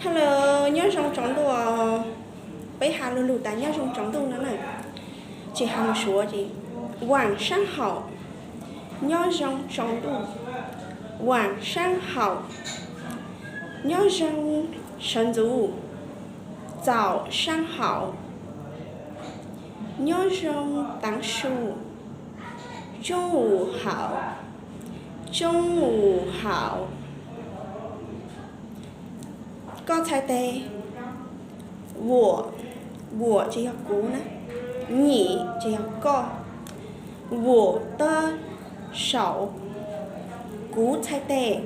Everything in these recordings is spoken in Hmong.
Hello, nyob zoo tsaus ntuj. Peb has lug lug tas nyob zoo tsaus ntuj no na. Tsis has lus Suav ces 晚上好, nyob zoo tsaus ntuj, 晚上好, nyob zoo sawv ntxuv, 早上好, nyob zoo taav su, 中午好, 中午好. Koj txhais tes, 我, 我 ces yog kuv na, 你 ces yog koj, 我的手, kuv txhais tes,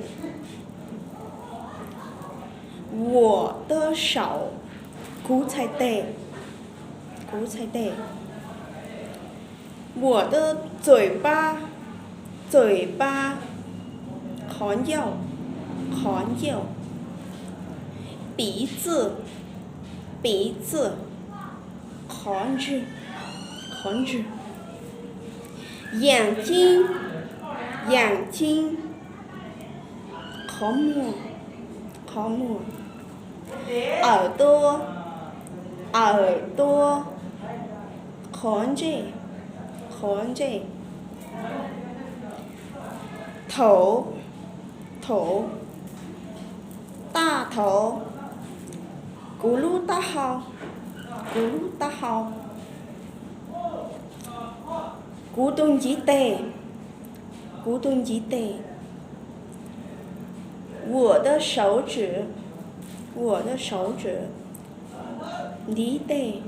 我的手, kuv txhais tes, kuv txhais tes. 我的嘴巴, 嘴巴, qhov ncauj, qhov ncauj. 鼻子, 鼻子, qhov ntswg, qhov ntswg. 眼睛, 眼睛, qhov muag, qhov muag. 耳朵, 耳朵, qhov ntsej, qhov ntsej. 头, 头, 大头, kuv lub taub hau, kuv lub taub hau. Kuv tus ntiv tes, kuv tus ntiv tes. 我的手指, 我的手指, ntiv tes,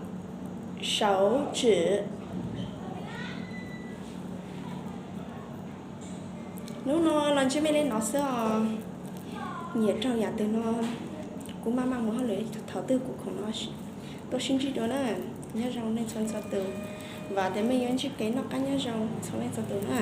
手指. Hnub no los ntsib mej li no xwb os. Nyiam raug yam twg no kuv maj mam muab hauj lwm thaum twg kuv khoom no tuaj sib ntsib dua na. Nyob zoo nej txhua txhua tus, vam tias mej yuav ntsib kev noj qab nyob zoo txhua leej txhua tus na.